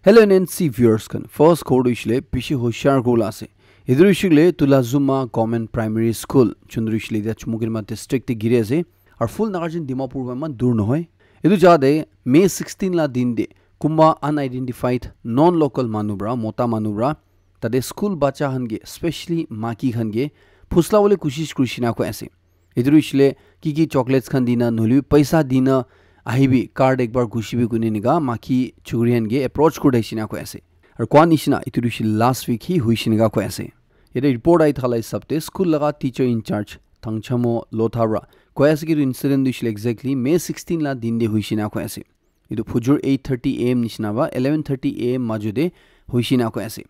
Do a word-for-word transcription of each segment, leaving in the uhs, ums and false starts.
Hello N N C viewers khan, first khobor tu hoishe le bishi hoshiar kuribole ase. Etu tu hoishe le Tulazuma Government Primary School, chundu tu hoishe le etia Chumoukedima district te giri ase. Aru full Nagarjunagar Dimapur para iman dur nohoi. Etu jaga te May sixteen la din te kunba unidentified non local manu para, mota manu para, tate school bacha khan ke, specially maiki khan ke phusla bole koshish kurishe na koi ase. Etu tu hoishe le ki ki chocolates khan dina, nohole bi paisa dina, ahibi, car te ekbar gushibi koine enika maiki chukri khan ke approach kuri thakishe na koi ase. Aru koa nishina, etu tu hoishe le last week hi hoishe enika koi ase. Yate report ahi thala hisab te school laga teacher in charge Thangchamo Lotha para koi ase ki etu incident tu hoishe le exactly May sixteen la din te hoishe na koi ase. Etu phujur eight thirty A M nishina ba eleven thirty A M majo te hoishe na koi ase.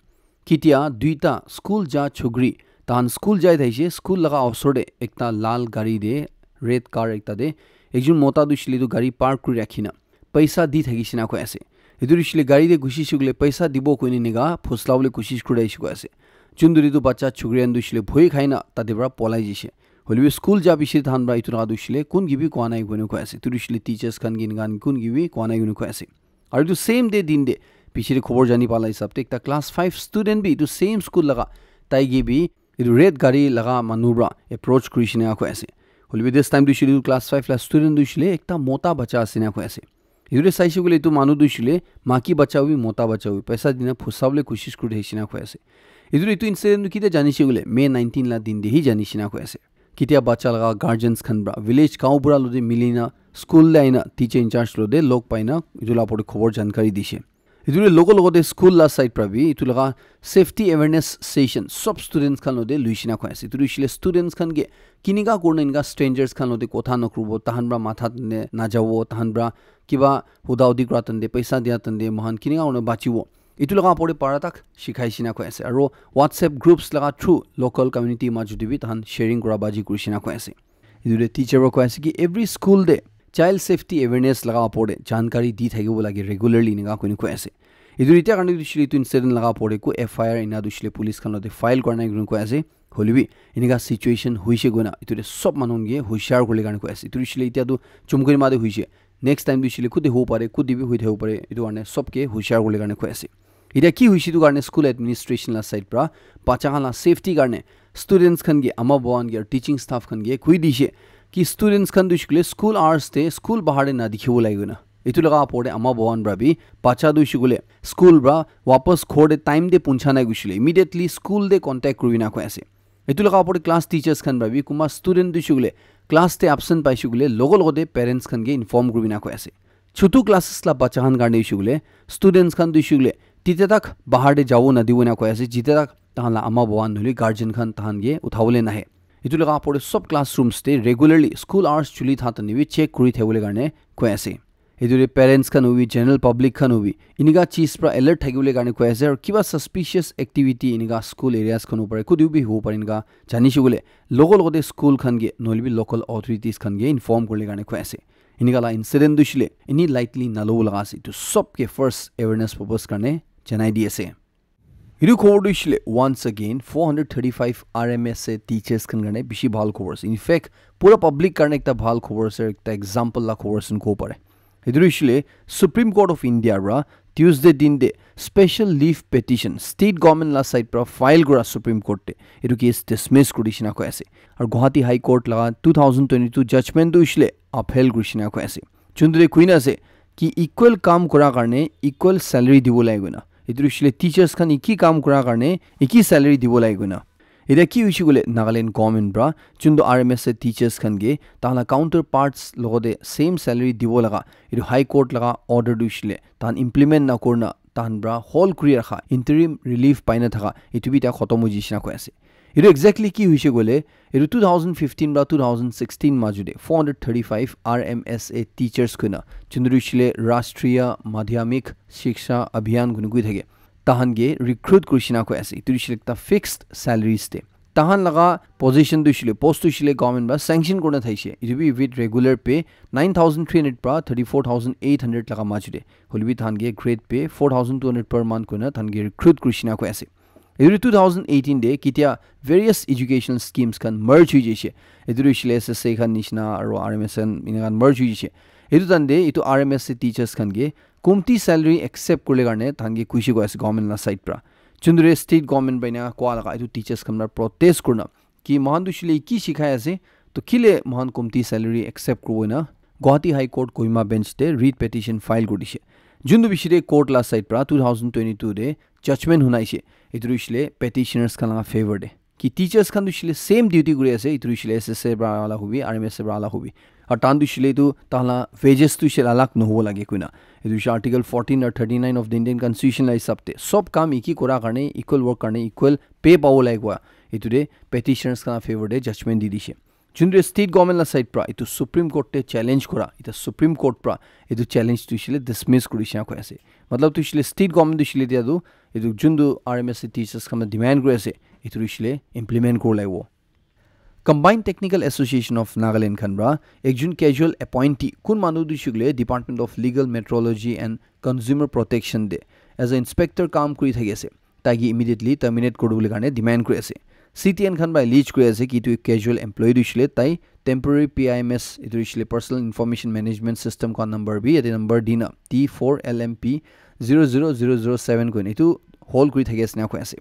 Ketia duita school ja chokri, tahan school jai thakishe, school laga osor te ekta lal gari te, red car ekta te, ekjon mota tu hoishe le etu gari park kuri rakhina paisa di thakishe na koi ase. Etu tu hoishe le gari te gushishi koile paisa dibo koine enika phusla bole koshish kuri thakishe koi ase. Chundu tu etu bacha chukri khan tu hoishe le bhoi khai na tate para polai jaishe. Hoile bi school ja piche tahan para etu laga tu hoishe le kun ke bi koa nai koine koi ase. Etu tu hoishe le teachers khan ke enika kun ke bi koa nai koine koi ase. Aru etu same day din te piche te khobor jani pala hisab te ekta class five student bi etu same school laga tai ke bi etu red gari laga manu para approach kurishe na koi ase. Hoile bi this time tu hoishe le etu class five la student tu hoishe le ekta mota bacha ase na koi ase. Etu te saishe koile etu manu tu hoishe le maiki bacha bi mota bacha bi paisa dina phusabole koshish kuri thakishe na koi ase. Etu tu etu incident tu ketia janishe koile May nineteen la din te hi janishe na koi ase. Ketia bacha laga guardians khan para village gaon bura lode mili na school te aina teacher in charge lode log pai na etu la opor te khobor jankari dishe. Etu te logo logo te school la side para bi etu laga safety awareness session sob students khan lode luishe na koi ase. Etu tu hoishe le students khan ke kinika kurina enika strangers khan lode kotha nakuribo, tahan para matha tande najabo, tahan para kiba huda hudi kura tande, paisa dia tande, moikhan kinika kurina bachibo. Etu laga opor te para tak shikhaishe na koi ase. Aru WhatsApp groups laga through local community majo te bi tahan sharing kura baji kurishe na koi ase. Etu te teacher para koi ase ki every school te child safety awareness laga opor te jankari di thakibo lage regularly enika koine koi ase. Etu etia karne tu hoishe le etu incident laga opor te ku F I R ena tu hoishe le police khan lode file kura nai koine koi ase. Hoile bi enika situation hoishe koina etu te sob manu ke hoshiar kuri bole karne koi ase. Etu hoishe le etia tu Chumoukedima te hoishe. Next time tu hoishe le kute hobo pare, kute bi hoi thakibo pare. Etu karne sob ke hoshiar kuri bole karne koi ase. Etia ki hoishe etu karne school administration la side para bacha khan la safety karne students khan ke, ama baba khan ke, teaching staff khan ke koi dishe ki students khan tu hoishe koile school hours te school bahar te na dikhibo lage koina. Etu laga opor te ama baba khan para bi bacha tu hoishe koile school para wapas ghor te time te puncha nai hoishe koile immediately school te contact kuri na koi ase. Etu laga opor te class teachers khan para bi kunba student tu hoishe koile class te absent paishe koile logo logo te parents khan ke inform kuri na koi ase. Chutu classes la bacha khan karne hoishe koile students khan tu hoishe koile tite tak bahar te jabo nadibo na koi ase, jite tak tahan la ama baba khan nohole guardian khan tahan ke uthabole nahe. Etu laga opor te sob classrooms te regularly school hours chuli tha tani bi check kuri thakibole karne koi ase. Etu te parents khan hobi, general public khan hobi, enika cheez para alert thakibole karne koi ase. Aru kiba suspicious activity enika school areas khan opor te kutu bi hobo pare, enika janishe koile logo logo te school khan ke nohole bi local authorities khan ke inform kuribole karne koi ase. Enika la incident tu hoishe le eni lightly nalobo laga ase. Etu sob ke first awareness purpose karne janai di ase. Etu khobor tu hoishe le once again four hundred thirty-five R M S A teachers khan karne bishi bhal khobor ase. In fact, pura public karne ekta bhal khobor ase, ekta example la khobor ase kobo pare. Etu tu hoishe le Supreme Court of India para Tuesday din te special leave petition state government la side para file kura Supreme Court te etu case dismiss kuri dishe na koi ase. Aru Guwahati High Court laga two thousand twenty-two judgment tu hoishe le upheld kuri dishe na koi ase. Chundu te koi na ase ki equal kam kura karne equal salary dibo lage koina. Etu tu hoishe le teachers khan eki kam kura karne eki salary dibo lage koina. Etia ki hoishe koile Nagaland government para chundu R M S A teachers khan ke tahan la counterparts logote same salary dibo laga etu High Court laga order tu hoishe le tahan implement na kurina tahan para hold kuri rakha interim relief pai na thaka etu bi etia khotom hoi jaishe na koi ase. Etu exactly ki hoishe koile, etu two thousand fifteen para two thousand sixteen majo te four hundred thirty-five R M S A teachers koina chundu tu hoishe le Rashtriya Madhyamik Shiksha Abhiyan koina koi thake. Tahan ke recruit kurishe na koi ase. Etu hoishe le ekta fixed salaries te. Tahan laga position tu hoishe le, post tu hoishe le government para sanction kurina thaishe. Etu bi with regular pay nine thousand three hundred para thirty-four thousand eight hundred laga majo te. Hoile bi tahan ke grade pay four thousand two hundred per month koina tahan ke recruit kurishe na koi ase. Etu two thousand eighteen te ketia various educational schemes khan merge hoi jaishe. Etu tu hoishe le S S A khan nishina aru R M S khan ena khan merge hoi jaishe. Etu time te etu R M S A teachers khan ke Kumti salary accept kurle karne thangi kushi koi ase government la side pra. Chundure state government baina kwa laga itu teachers khan pra protest kurna ki mohan tu shile ki shikhai ase, to kile mohan kumti salary accept kurbo na Guwahati High Court Kohima bench te writ petition file kuri dishe. Juntu bishire court la side pra two thousand twenty-two de judgment hunaishe. Itu shile petitioners khan la favor de. Ki teachers khan tu shile same duty kuri ase, itu shile S S A pra ala hubi, R M S A pra ala hubi. Aru tan tu shile tu tala wages tu shile alag nohobo lage kuina. Itu shile Article fourteen or thirty-nine of the Indian Constitution la hisab te. Sob kam iki kora karne, equal work karne, equal pay pabo lage kua. Itu de petitioners khan favor de judgment di dishe. Juntu state government la side pra itu Supreme Court te challenge kora, ita Supreme Court pra itu challenge tu shile dismiss kuri shina koi ase. Matlab tu shile state government tu shile dia tu itu juntu R M S A teachers khan demand kuri ase, itu shile implement kori laibo. Combined Technical Association of Nagaland khan pra ekjun casual appointee kun manu tu shile Department of Legal Metrology and Consumer Protection de as a inspector kam kuri thaki ase. Taiki immediately terminate kori bole karne demand kuri ase. C T N khan pra allege kuri ase ki tu casual employee tu shile tai temporary P I M S itu shile Personal Information Management System ka number bi yate number dina T four L M P zero zero zero zero seven koine itu hold kuri thaki ase na koi ase.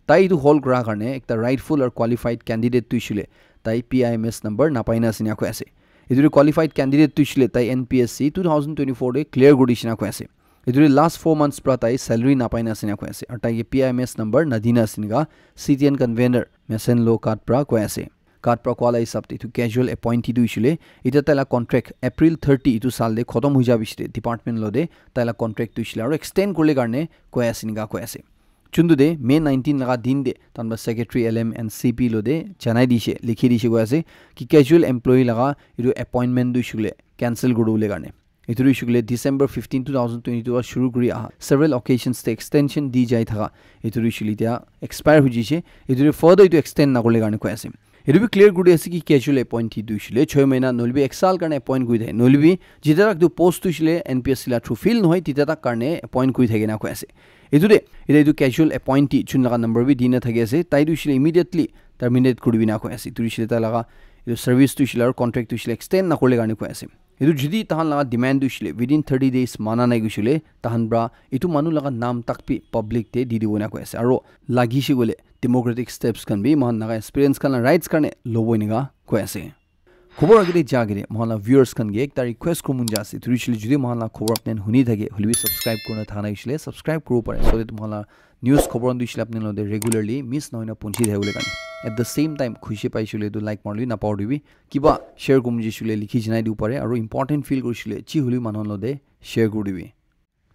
Tai itu hold kura karne ekta rightful or qualified candidate tu shile tai P I M S number napai na ase na koi ase. Itu qualified candidate tu shile tai N P S C two thousand twenty-four de clear kuri dishe na koi ase. Itu last four months pra tai salary napai na ase na koi ase. Aru tai ke P I M S number nadina ase na C T N convener Mesen Lo Kat pra koi ase. Kat pra koa la hisab te itu casual appointee tu shile. Ita tai la contract April thirty itu sal de khotom hui ja bishite department lo de tai la contract tu shile. Aru extend kurle karne koi ase na koi ase. Chuntu de May nineteen laga din de tanba secretary L M and C P lo de janai dishe, likhi dishe koi ase ki casual employee laga itu appointment tu shile cancel kuri bole karne. Itu tu shukle December fifteen, two thousand twenty-two a shuru kuri aha several occasions te extension di jai thaka itu tu shule tia expire hui jise. Itu tu further itu extend na korle karne koi ase. Itu bi clear kuri ase ki casual appointee tu shule choi mahina nohole bi ek saal karne appoint kuri thake, nohole bi jita tak tu post tu shule N P S C la through fill nohoi tita tak karne appoint kuri thake na koi ase. Itu de ite itu casual appointee chun laga number bi di na thaki ase, tai tu shule immediately terminate kuri bi na koi ase. Itu shule tai laga itu service tu shule aro contract tu shule extend na korle karne koi ase. Etu jodi tahan laga demand tu hoishile within thirty days mana nai gushile tahan pra etu manu laga naam tak bi public te di dibo na koi ase aro lagise koile democratic steps khan bi moikhan laga experience khan la rights karne lobo enika koi ase. Khobor agete ja agete moikhan la viewers khan ke ekta request kuribo mon ja ase, etu hoishile jodi moikhan la khobor apni khan huni thake hoile bi subscribe kurina thaka nai hoishile subscribe kuribo pare, so that moikhan la news khobor khan tu hoishile apni khan logote regularly miss nohoina punchi thakibole karne. At the same time khushi paishe hoile etu like maribole napahoribi. Kiba share kuribo mujishe hoile likhi janai dibo pare, aro important feel kurishe hoile chi hoilebi manu khan logote share kuri dibi.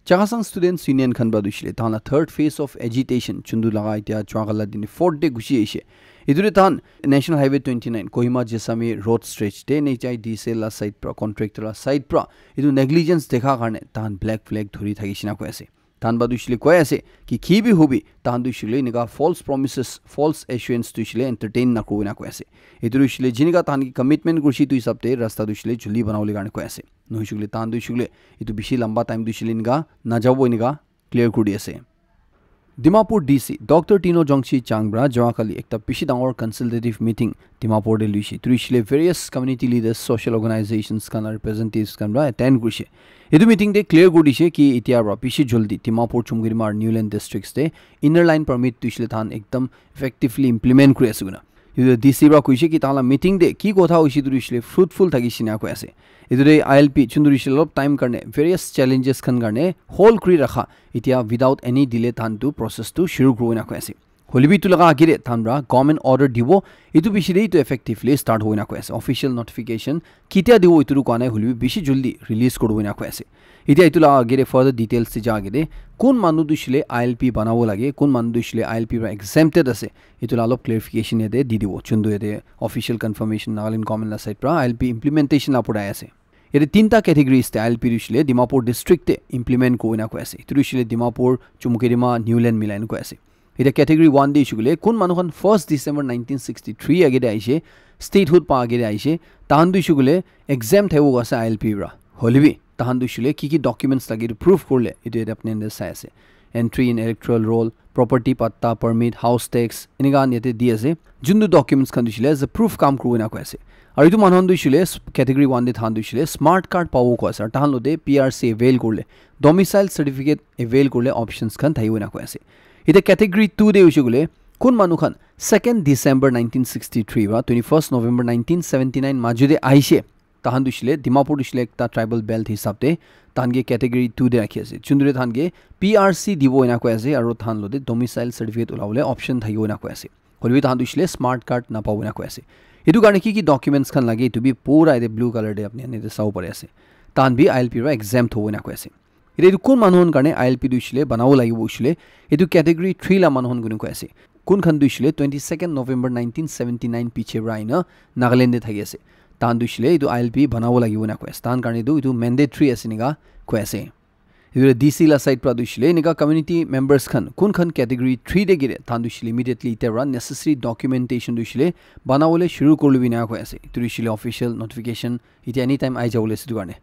Chakhesang Students Union khan pra tu hoishile tahan la third phase of agitation chundu laga etia chua kala din fourth day gushi aishe. Etu de tahan National Highway twenty nine Kohima Jessami road stretch de N H I D C L la side pra contractor la side pra etu negligence dekha karne tahan black flag dhuri thakishe na koi ase. Tahan pra tu hoishile koi ase ki ki bi hobi tahan tu hoishile enika false promises, false assurance tu hoishile entertain na kuribo na koi ase. Etu tu hoishile jinika tahan ki commitment kurishe etu hisab te rasta tu hoishile juldi banabole karne koi ase. Nohoishile tahan tu hoishile etu bishi lamba time tu hoishile enika najabo enika clear kuri di ase. Dimapur D C Doctor Tino Jongshi Chang pra joa kali ekta bishi dangor consultative meeting Dimapur te luishe. Etu hoishile various community leaders, social organizations khan la representatives khan pra attend kurishe. Etu meeting te clear kuri dishe ki etia pra bishi jaldi Dimapur, Chumkedima aru Niuland districts te inner line permit tu hoishile tahan ekdam effectively implement kuri ase koina. Etu D C pra koishe ki tahan la meeting te ki kotha hoishe etu hoishile fruitful thakishe na koi ase. Etu de I L P chundu hoishile olop time karne various challenges khan karne hold kuri rakha etia without any delay tahan tu process tu shuru kuribo na koi ase. Hoilebi etu laga age de tahan pra government order dibo, etu bishi de etu effectively start hobo na koi ase. Official notification ketia dibo etu tu koa nai, hoilebi bishi jaldi release kuribo na koi ase. Etia etu laga age de further details te ja age de kun manu tu hoishile I L P banabo lage, kun manu tu hoishile I L P pra exempted ase, etu la olop clarification yate di dibo chundu yate official confirmation Nagaland government la side pra I L P implementation la opor te ahi ase. Yate tinta categories te I L P tu hoishile Dimapur district te implement kuribo na koi ase. Etu tu hoishile Dimapur, Chumkedima, Niuland milai na koi ase. Etia category one te hoishe koile kun manu khan first December nineteen sixty-three age te aishe, statehood pa age te aishe, tahan tu hoishe koile exempt thakibo ase I L P pra. Hoilebi tahan tu hoishile ki ki documents lage etu proof kurile etu yate apni khan sai ase. entry in electoral roll, property patta, permit, house tax, enika khan yate di ase. Juntu documents khan tu hoishe koile as a proof kam kuribo ena koi ase. Aru etu manu khan tu hoishe koile category one te thakan tu hoishe koile smart card pabo koi ase. Aru tahan lote P R C avail kurle, domicile certificate avail kurle options khan thakibo ena koi ase. Ite category two te hoishe koile kun manu khan second December nineteen sixty-three ba twenty-first November nineteen seventy-nine majo te aishe, tahan tu hoishe koile Dimapur tu hoishe koile ekta tribal belt hisab te tahan ke category two te rakhi ase. Juntu te tahan ke P R C dibo ena koi ase aru tahan lote domicile certificate ulabole option thakibo ena koi ase. Hoilebi tahan tu hoishe koile smart card napabo ena koi ase. Etu karne ki ki documents khan lage etu bi pura ite blue color te apni khan ite sabo pari ase. Tahan bi I L P para exempt hobo ena koi ase. Ite etu kun manu khan karne I L P tu hoishe koile banabo lagibo hoishe koile etu category three la manu khan kuni koi ase. Kun khan tu hoishe koile twenty-second November nineteen seventy-nine piche para aina Nagaland te thaki ase. Tahan tu hoishe koile etu I L P banabo lagibo ena koi ase. Tahan karne tu etu mandatory ase ena koi ase. Etu D C la side para tu hoishe koile enika community members khan kun khan category three te gire tahan tu hoishe koile immediately ite para necessary documentation tu hoishe koile banabole shuru kuri lobi ena koi ase. Etu tu hoishe koile official notification ite anytime ai jabole ase etu karne.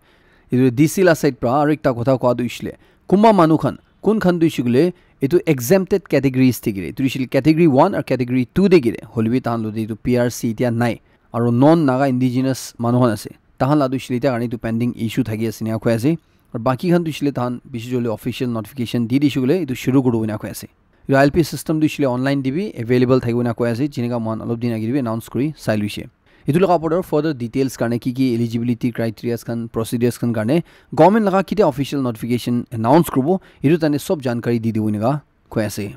Etu D C la side para aru ekta kotha koa tu hoishe koile kunba manu khan kun khan tu hoishe koile etu exempted categories te gire. Etu tu hoishe koile category one aru category two te gire. Hoilebi tahan lote etu P R C ite nai. Aru non Naga indigenous manu khan ase. Tahan la tu hoishe koile ite karne etu pending issue thaki ase ena koi ase. Aru baki khan tu hoishe koile tahan bishi joldi official notification di dishe koile etu shuru kuribo ena koi ase. Etu I L P system tu hoishe koile online te bi available thakibo ena koi ase, jenika moikhan olop din age te bi announce kuri sai loishe. Etu laga opor te further details karne ki ki eligibility criterias khan, procedures khan karne government laga kitia official notification announce kuribo, etu tane sob jankari di dibo ena koi ase.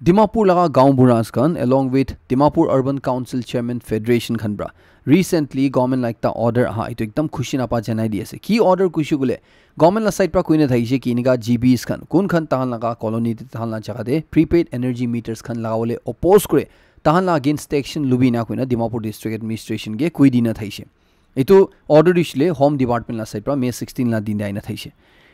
Dimapur laga gaon buras khan along with Dimapur Urban Council Chairman Federation khan para recently government la ekta order aha, etu ekdam khushi napa janai di ase. Ki order kuishe koile government la side para koina thakishe ki enika G Bs khan kun khan tahan laga colony te tahan la jaga te prepaid energy meters khan lagabole oppose kure, tahan la against te action lubi na koina Dimapur District Administration ke koi dina thakishe. Etu order tu hoishe koile Home Department la side para May sixteen la din te aina thakishe.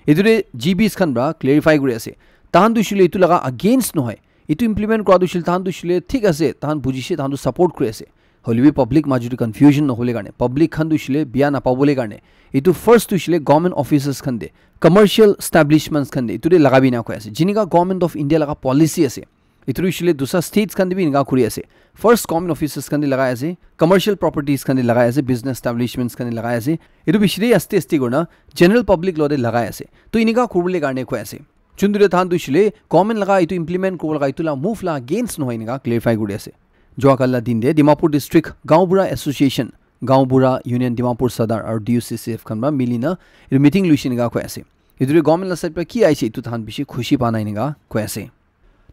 Etu te G Bs khan para clarify kuri ase. Tahan tu hoishe koile etu laga against nohoi. Etu implement kura tu hoishe koile tahan tu hoishe koile thik ase, tahan bujishe, tahan tu support kuri ase. Hoilebi public majo te confusion nahole karne, public khan tu hoishe koile bia napabole karne, etu first tu hoishe koile government offices khan te, commercial establishments khan te, etu te lagabi na koi ase. Jenika Government of India laga policy ase, etu tu hoishe koile dusra states khan te bi enika kuri ase. First government offices khan te lagai ase, commercial properties khan te lagai ase, business establishments khan te lagai ase. Etu bishi te aste aste kurina general public lote lagai ase. To enika kuribole karne koi ase. Juntu te tahan tu hoishe koile government laga etu implement kuribo laga etu la move la against nohoi enika clarify kuri ase. Jua kali la din te Dimapur District Gaonbura Association, Gaonbura Union Dimapur Sadar aru D U C C F khan para mili na etu meeting loishe enika koi ase. Etu te government la side para ki aise etu tahan bishi khushi pa nai enika koi ase.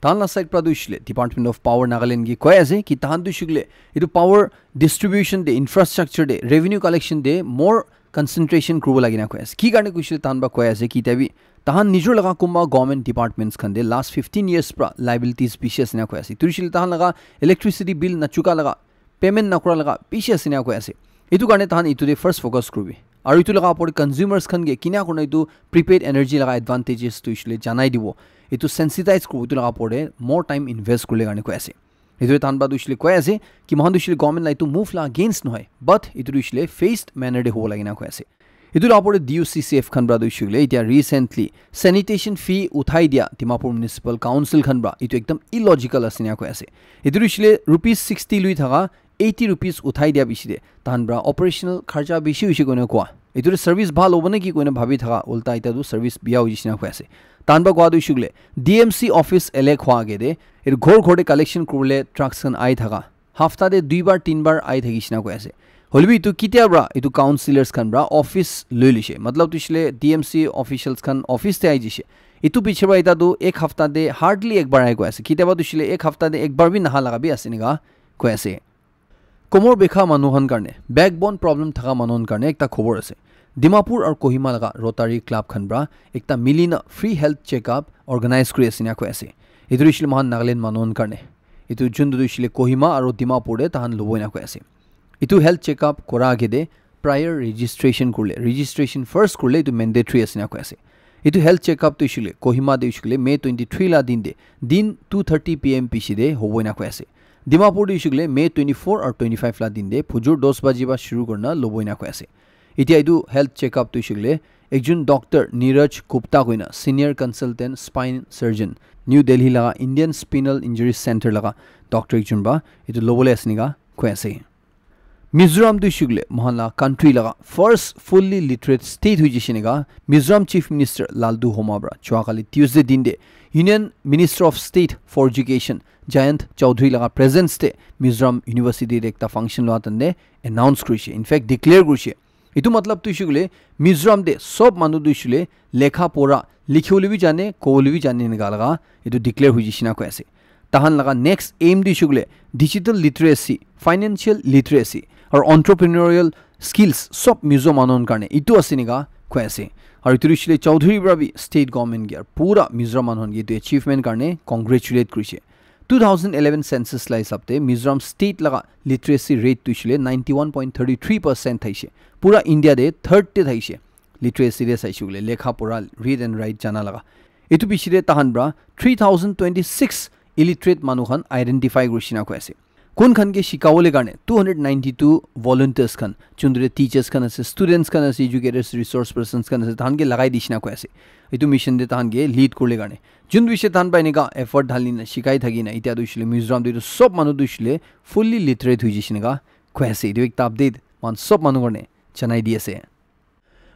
Tahan la side para tu hoishe koile Department of Power Nagaland ke koi ase ki tahan tu hoishe koile etu power distribution te, infrastructure te, revenue collection te more concentration kuribo lage na koi ase. Ki karne koishe koile tahan para koi ase ki tabhi tahan nijor laga kunba government departments khan te last fifteen years para liabilities bishi ase na koi ase. Tu hoishe koile tahan laga electricity bill nachuka laga, payment nakura laga bishi ase na koi ase. Etu karne tahan etu te first focus kuribi. Aru etu laga opor te consumers khan ke kina kurina etu prepaid energy laga advantages tu hoishe koile janai dibo. Etu sensitize kuribo, etu laga opor te more time invest kurile karne koi ase. Etu te tahan para tu hoishe koile koi ase ki moikhan tu hoishe koile government la etu move la against nohoi, but etu tu hoishe koile phased manner te hobo lage na koi ase. Etu la opor te D U C C F khan para tu hoishe koile etia recently sanitation fee uthai dia Dimapur Municipal Council khan para etu ekdam illogical ase na koi ase. Etu tu hoishe koile rupees sixty lui thaka eighty rupees uthai dia bishi te tahan para operational kharcha bishi hoishe koina koa. Etu te service bhal hobo neki koina bhabi thaka ulta eta tu service biya hoishe na koi ase. Tahan para koa tu hoishe koile D M C office elek hua age te etu ghor ghor te collection kuribole trucks khan ai thaka hafta te dui bar tin bar ai thakishe na koi ase. Hoilebi etu kitia para etu councillors khan para office loi loishe. Matlab tu hoishe koile D M C officials khan office te ai jishe. Etu piche para eta tu ek hafta te hardly ek bar ai koi ase. Kitia ba tu hoishe koile ek hafta te ek bar bi naha laga bi ase enika koi ase. Komor bekha manu khan karne, backbone problem thaka manu khan karne ekta khobor ase. Dimapur aru Kohima laga Rotary Club khan para ekta mili na free health checkup organize kuri ase enika koi ase. Etu tu hoishe koile moikhan Nagaland manu khan karne. Etu juntu tu hoishe koile Kohima aru Dimapur te tahan lobo enika koi ase. Etu health checkup kura age te prior registration kurile, registration first kurile etu mandatory ase enika koi ase. Etu health checkup tu hoishe koile Kohima te hoishe koile May twenty-three la din te, din two thirty P M piche te hobo enika koi ase. Dimapur te hoishe koile May twenty-four aru twenty-five la din te phujur dos baji para shuru kurina lobo enika koi ase. Etia etu health checkup tu hoishe koile ekjon doctor Neeraj Gupta koina senior consultant spine surgeon New Delhi laga Indian Spinal Injury Center laga doctor ekjon para etu lobole ase enika koi ase. Mizoram tu hoishe koile moikhan la country laga first fully literate state hoi jishe enika Mizoram Chief Minister Lalduhoma para chua kali Tuesday din te Union Minister of State for Education Jayant Chaudhary laga presence te Mizoram University te ekta function lua tande announce kurishe, in fact declare kurishe. Etu matlab tu hoishe koile Mizoram te sob manu tu hoishe koile lekha pora likhiwole bi jane, kowole bi jane enika laga etu declare hoi jishe enika koi ase. Tahan laga next aim tu hoishe koile digital literacy, financial literacy aru entrepreneurial skills sob Mizo manu karne etu ase enika koi ase. Aru etu hoishe koile Chaudhary para bi state government ke aru pura Mizoram manu ke etu achievement karne congratulate kurishe. Two thousand eleven census la hisab te Mizoram state laga literacy rate tu hoishe koile ninety one point thirty three percent thaishe. Pura India te third te thaishe. Literacy te saishe koile lekha pora, read and write jana laga. Etu piche te tahan para three thousand twenty six illiterate manu khan identify kurishe enika koi ase. Kun khan ke shikawole karne two hundred ninety two volunteers khan, chundre teachers khan ase, students khan ase, educators, resource persons khan ase, tahan ke lagai dishe enika koi ase. Etu mission te tahan ke lead kurile karne. Jun bishe tahan para enika effort dhali na shikai thaki na etia tu hoishe koile Mizoram tu etu sob manu tu hoishe koile fully literate hoi jishe enika koi ase. Etu ekta update moikhan sob manu karne janai di ase.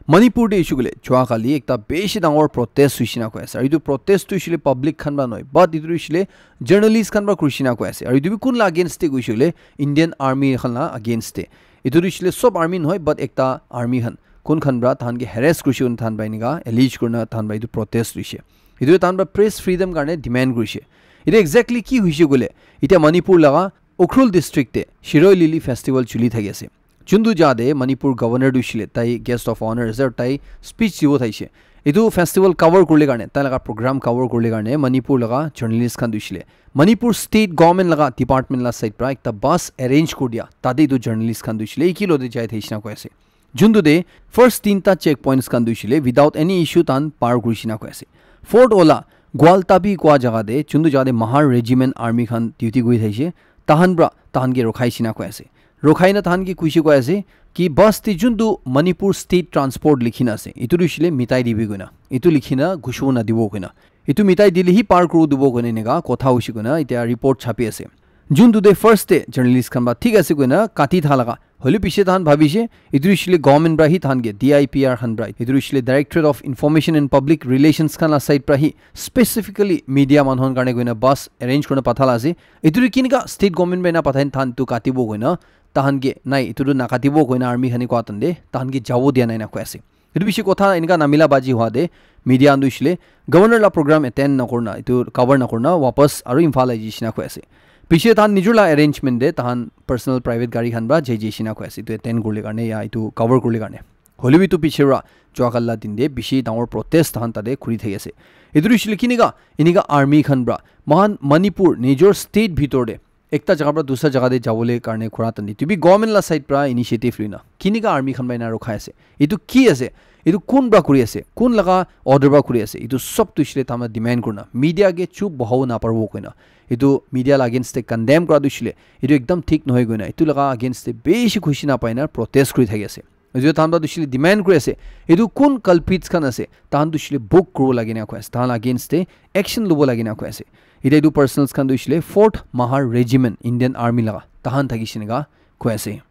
Manipur te hoishe koile chua kali ekta bishi dangor protest hoishe enika koi ase. Aru etu protest tu hoishe koile public khan para nohoi, but etu hoishe koile journalist khan para kurishe enika koi ase. Aru etu bi kun la against te hoishe koile Indian Army khan la against te. Etu hoishe koile sob army nohoi, but ekta army khan kun khan para tahan ke harass kurishe koina tahan para enika allege kurina tahan para etu protest hoishe. Etu tahan para press freedom karne demand kurishe. Etu exactly ki hoishe koile etia Manipur laga Ukhrul district te Shirui Lily festival chuli thaki ase. Juntu jaga te Manipur governor tu hoishe koile tai guest of honour ase aru tai speech dibo thaishe. Etu festival cover kurile karne, tai laga program cover kurile karne Manipur laga journalist khan tu hoishe koile Manipur state government laga department la side para ekta bus arrange kuri dia. Tate etu journalist khan tu hoishe koile ekelog te jai thaishe enika koi ase. Juntu te first tinta check points khan tu hoishe koile without any issue tahan par kurishe enika koi ase. Fort Ola, Gwaltabi kua jaga te, juntu jaga te Mahar Regiment Army khan duty kuri thaishe, tahan para tahan ke rokhaishe enika koi ase. Rokhai na tahan ke kuishe koi ase ki bus te juntu Manipur State Transport likhi na ase, etu tu hoishe koile mitai dibi koina, etu likhi na gushibo nadibo koina, etu mitai dile hi par kuri dibo koina enika kotha hoishe koina etia report chapi ase. Juntu te first te journalist khan para thik ase koina kati tha laga, hoile piche tahan bhabishe etu hoishe koile government para hi tahan ke D I P R khan para, etu hoishe koile Directorate of Information and Public Relations khan la side para hi specifically media manu khan karne koina bus arrange kurina pathala ase. Etu tu kinika state government para ena pathaina tahan tu katibo koina, tahan ke nai etu tu nakatibo koina army khan he kua tande tahan ke jabo dia nai enika koi ase. Etu piche kotha enika namila baji hua te media khan tu hoishe koile governor la program attend nakurina, etu cover nakurina wapas aru Imphal ahi jishe enika koi ase. Piche tahan nijor la arrangement te tahan personal private gari khan para jai jishe enika koi ase, etu attend kurile karne ya etu cover kurile karne. Hoile bi etu piche para jua kali la din te bishi dangor protest tahan tate kuri thaki ase. Etu tu hoishe koile kinika enika army khan para moikhan Manipur nijor state bhitor te ekta jaga para dusra jaga te jabole karne kura tande tu bi government la side para initiative luina kinika army khan para ena rokhai ase? Etu ki ase? Etu kun para kuri ase? Kun laga order para kuri ase? Etu sob tu hoishe koile tahan para demand kurina media ke chup bohabo naparibo koina, etu media la against te condemn kura tu hoishe koile etu ekdam thik nohoi koina etu laga against te bishi khushi napai na protest kuri thaki ase. Etu tahan para tu hoishe koile demand kuri ase, etu kun culprits khan ase, tahan tu hoishe koile book kuribo lage enika koi ase, tahan la against te action lobo lage enika koi ase. Etia etu personals khan tu hoishe koile Fort Mahar Regiment Indian Army laga tahan thakishe enika koi ase.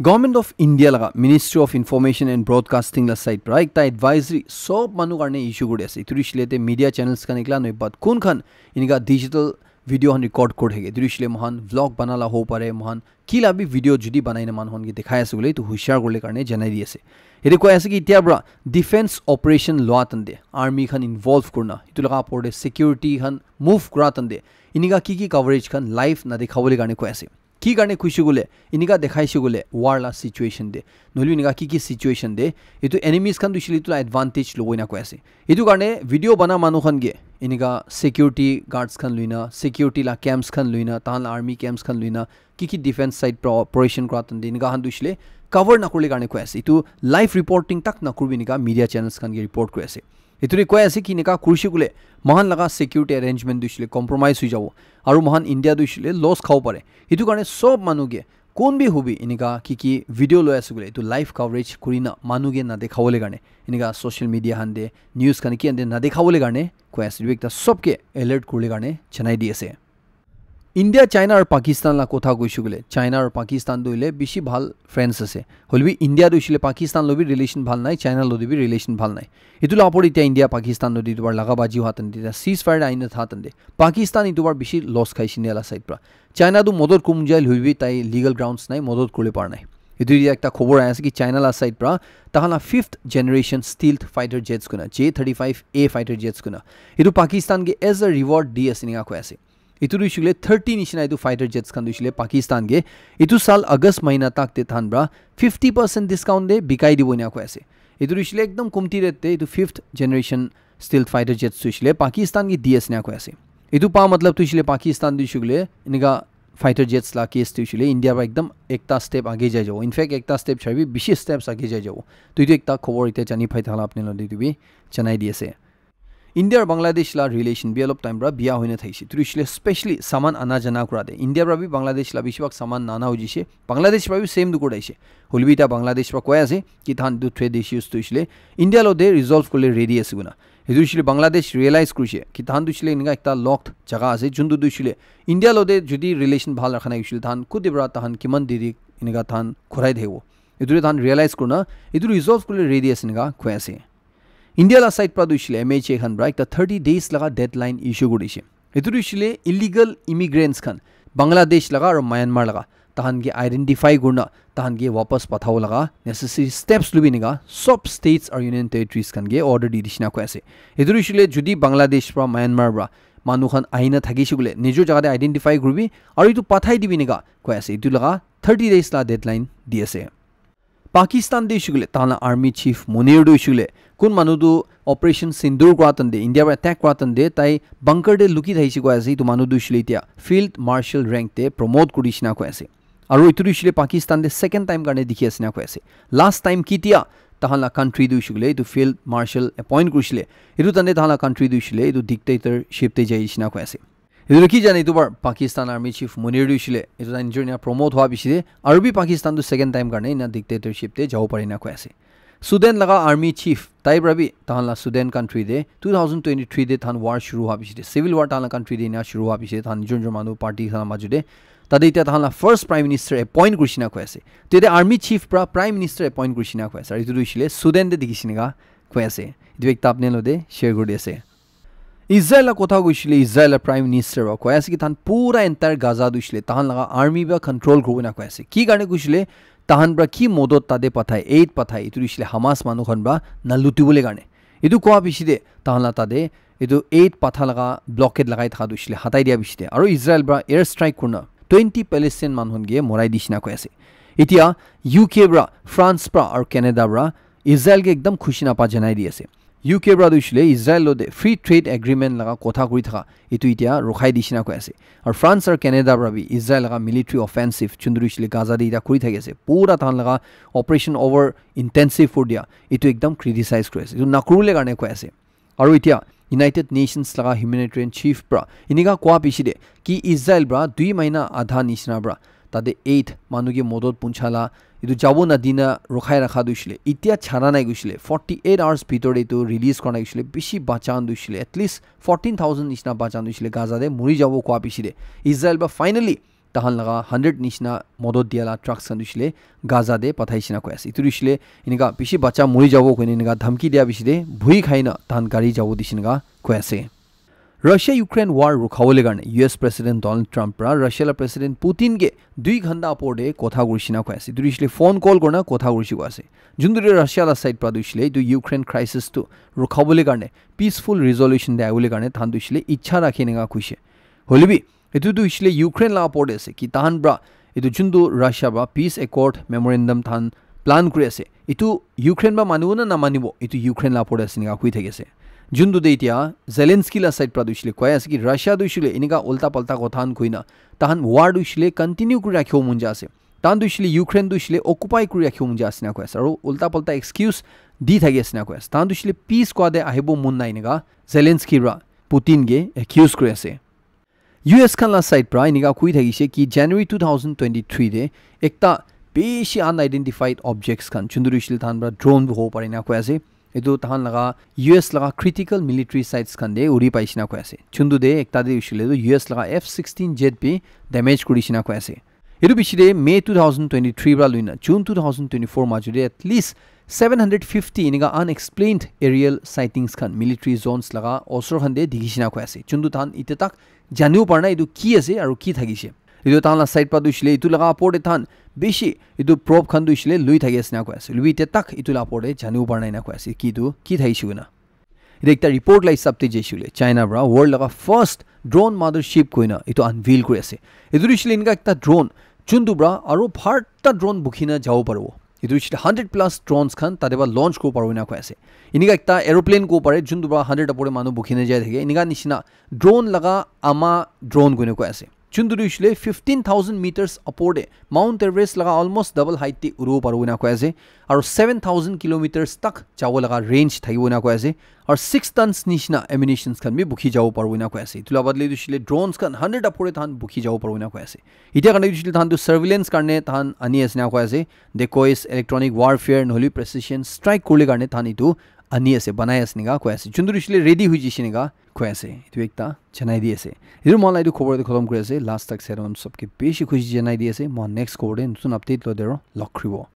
Government of India laga Ministry of Information and Broadcasting la side para ekta advisory sob manu karne issue kuri ase. Etu hoishe koile te media channels khan ekla nohoi, but kun khan enika digital video khan record kuri thake, etu hoishe koile moikhan vlog bana la hobo pare, moikhan ki la bi video jodi banai na manu khan ke dikhai ase koile etu hushar kurile karne janai di ase. Yate koi ase ki etia para defense operation lua tande army khan involve kurina etu laga opor te security khan move kura tande enika ki ki coverage khan live nadikhabole karne koi ase. Ki karne kuishe koile enika dikhaishe koile war la situation te, nohole enika ki ki situation te etu enemies khan tu hoishe koile etu la advantage lobo enika koi ase. Etu karne video bana manu khan ke enika security guards khan luina, security la camps khan luina, tahan la army camps khan luina, ki ki defense side para operation kura tande enika khan tu hoishe koile cover nakurile karne koi ase. Etu live reporting tak nakuribi enika media channels khan ke report kuri ase. Etu te koi ase ki enika kurishe koile moikhan laga security arrangement tu hoishe koile compromise hoi jabo aru moikhan India tu hoishe koile loss khabo pare. Etu karne sob manu ke Kon bi hobi enika ki ki video loi ase koile etu live coverage kurina manu ke na dekhabole karne, enika social media khan te, news khan ke ande na dekhabole karne koi ase. Etu ekta sob ke alert kurle karne janai di ase. India, China aru Pakistan la kotha koishe koile, China aru Pakistan tu hoile bishi bhal friends ase. Hoile bi India tu hoishe le Pakistan lo bi relation bhal nai, China lo bi relation bhal nai. Etu la opor te India Pakistan lo di tu bar laga baji hua tan de, ceasefire aina tha tan de. Pakistan etu bar bishi loss khaishe India la side pra. China tu modot kum jai hoile bi tai legal grounds nai, modot kurle par nai. Etu ya ekta khobor ahi ase ki China la side pra tahan la fifth generation stealth fighter jets kuna, J thirty-five A fighter jets kuna, etu Pakistan ke as a reward di ase enika koi ase. Etu tu hoishe le thirty nishina etu fighter jets khan tu hoishe le Pakistan ke etu sal August mahina tak te tahan pra fifty percent discount de bikai dibo enika koi ase. Etu tu hoishe le ekdam komti rate te etu fifth generation stealth fighter jets tu hoishe le Pakistan ke di ase enika koi ase. Etu pa matlab tu hoishe le Pakistan tu hoishe le enika fighter jets la case tu hoishe le India pra ekdam ekta step age jai jabo. In fact, ekta step chai bi bishi steps age jai jabo. Tu etu ekta khobor ite jani pai thakla apni lo de tu bi janai di ase. India aru Bangladesh la relation bi olop time pra biya hoina thaishe. Tu hoishe le specially saman ana jana kura de. India pra bi Bangladesh la bishi bhag saman nana hoi jishe. Bangladesh pra bi same tu kura aishe. Hoile bi eta Bangladesh pra koi ase ki tahan tu trade issues tu hoishe le India lo de resolve kurle ready ase kuna. Etu hoishe le Bangladesh realize kurishe ki tahan tu hoishe le enika ekta locked jaga ase, juntu tu hoishe le India lo de jodi relation bhal rakha nai hoishe le tahan kute pra tahan kiman deri enika tahan khurai thakibo. Etu de tahan realize kurina etu resolve kurle ready ase enika koi ase. India la side pra tu hoishe le M H A khan pra ekta thirty days laga deadline issue kurishe. Etu tu hoishe le illegal immigrants khan Bangladesh laga aru Myanmar laga tahan ke identify kurina tahan ke wapas pathabo laga necessary steps lubi enika sob states aru union territories khan ke order di dishina koi ase. Etu tu hoishe le jodi Bangladesh pra Myanmar pra manu khan ahina thakishe koile nijor jaga te identify kuribi aru etu pathai dibi enika koi ase. Etu laga thirty days la deadline di ase. Pakistan de hoishe koile tahan la army chief Munir tu hoishe koile kun manu tu Operation Sindoor kura tan de, India pra attack kura tan de tai bunker de luki thaishe koi ase. Etu manu tu hoishe le etia field marshal rank te promote kuri dishina koi ase. Aru etu tu hoishe le Pakistan de second time karne dikhi ase enika koi ase. Last time kitia tahan la country tu hoishe koile etu field marshal appoint kurishe le, etu tan de tahan la country tu hoishe le etu dictatorship te jai dishina koi ase. Etu ki jane etu bar Pakistan army chief Munir tu hoishe le etu tai nijor ena promote hua piche de aru bi Pakistan tu second time karne ena dictatorship te jabo pare enika koi ase. Sudan laga army chief tai pra bi tahan la Sudan country de two thousand twenty-three de tahan war shuru hua piche de, civil war tahan la country de ena shuru hua piche de tahan nijor nijor manu party khan la maju de tate etia tahan la first prime minister appoint kurishe enika koi ase. Tete army chief pra prime minister appoint kurishe enika koi ase. Aru etu tu hoishe le Sudan de dikhishe enika koi ase. Etu ekta apni lo de share kuri di ase. Israel la kotha koishe le Israel la prime minister pra koi ase ki tahan pura entire Gaza tu hoishe le tahan laga army pra control kuribo enika koi ase. Ki karne koishe le tahan pra ki modot tate pathai, aid pathai, etu tu hoishe le Hamas manu khan pra na lutibole karne. Etu koa piche de tahan la tate etu aid patha laga blockade lagai thaka tu hoishe le hatai dia piche de aru Israel pra air strike kurina twenty Palestine manu khan ke morai dishina koi ase. Etia U K pra, France pra aru Canada pra Israel ke ekdam khushi napa janai di ase. U K pra tu hoishe le Israel lo de free trade agreement laga kotha kuri thaka etu etia rukhai dishina koi ase. Aru France aru Canada pra bi Israel laga military offensive juntu tu hoishe le Gaza de etia kuri thaki ase. Pura tahan laga operation over intensive kuri dia etu ekdam criticize kuri ase. Etu nakuribole karne koi ase. Aru etia United Nations laga humanitarian chief pra enika koa piche de ki Israel pra dui mahina adha nishina pra tate aid manu ke modot puncha la etu jabo nadina rukhai rakha tu hoishe le etia chara nai koishe le forty eight hours bhitor de etu release kora nai koishe le bishi bacha khan tu hoishe le at least fourteen thousand nishina bacha khan tu hoishe le Gaza de muri jabo koa piche de Israel pra finally tahan laga hundred nishina modot dia la trucks khan tu hoishe le Gaza de pathai dishina koi ase. Etu tu hoishe le enika bishi bacha muri jabo koine enika dhamki dia piche de bhui khai na tahan gari jabo dishina koi ase. Russia Ukraine war rukhabole karne U S President Donald Trump pra Russia la President Putin ke dui ghanta apor de kotha kurishe enika koi ase. Etu tu hoishe le phone call kurina kotha kurishe koi ase. Juntu tu Russia la side pra tu hoishe le etu Ukraine crisis tu rukhabole karne peaceful resolution de ahibole karne tahan tu hoishe le ichha rakhe enika koishe. Hoile bi etu tu hoishe le Ukraine la opor de ase ki tahan pra etu juntu Russia pra peace accord memorandum tahan plan kuri ase. Etu Ukraine pra manibo na namanibo, etu Ukraine la opor de ase enika hui thaki ase. Juntu de etia Zelensky la side pra tu hoishe le koi ase ki Russia tu hoishe le enika ulta palta kotha khan koi na tahan war tu hoishe le continue kuri rakhibo mon jai ase. Tahan tu hoishe le Ukraine tu hoishe le occupy kuri rakhibo mon jai ase enika koi ase. Aru ulta palta excuse di thaki ase enika koi ase. Tahan tu hoishe le peace koa de ahibo mon nai enika Zelensky pra Putin ke accuse kuri ase. U S khan la side pra enika koi thakishe ki January two thousand twenty-three te ekta bishi unidentified objects khan, juntu hoishe le tahan pra drone bi hobo pare na koi ase. Etu tahan laga U S laga critical military sites khan te uri paishe na koi ase. Juntu te ekta te hoishe le tu U S laga F sixteen jet bi damage kurishe na koi ase. Etu piche te May two thousand twenty-three pra loina June two thousand twenty-four majo te at least seven hundred fifty enika unexplained aerial sightings khan military zones laga osor khan te dikhishe na koi ase. Juntu tahan ite tak janibo para na etu ki ase aru ki thakishe. Etu tahan la side pra tu hoishe le etu laga opor te tahan bishi etu probe khan tu hoishe le lui thaki ase na koi ase. Lui te tak etu la opor te janibo para na ena koi ase ki tu ki thakishe koina. Etu ekta report la hisab te jaishe le China pra world laga first drone mothership koina etu unveil kuri ase. Etu hoishe le enika ekta drone juntu pra aru bhar ta drone bukhi na jabo paribo. Etu hoishe le hundred plus drones khan tate pra launch kuribo paribo ena koi ase. Enika ekta aeroplane kobo pare juntu pra hundred opor te manu bukhi na jai thake. Enika nishina drone laga ama drone koina koi ase. Juntu tu hoishe le fifteen thousand meters opor te Mount Everest laga almost double height te uribo paribo ena koi ase. Aru seven thousand kilometers tak jabo laga range thakibo ena koi ase. Aru six tons nishina ammunitions khan bi bukhi jabo paribo ena koi ase. Etu la baad le tu hoishe le drones khan hundred opor te tahan bukhi jabo paribo ena koi ase. Etia karne tu hoishe le tahan tu surveillance karne tahan ani ase ena koi ase. Decoys, electronic warfare, nohole precision strike kurle karne tahan etu ani ase, banai ase ena koi ase. Juntu tu hoishe le ready hoi jaishe ena koi ase. Etu ekta janai di ase. Etu moi la etu khobor te khatam kuri ase. Last tak sai khan sobke bishi khushi janai di ase. Moi next khobor te notun update loi te aru log kuribo.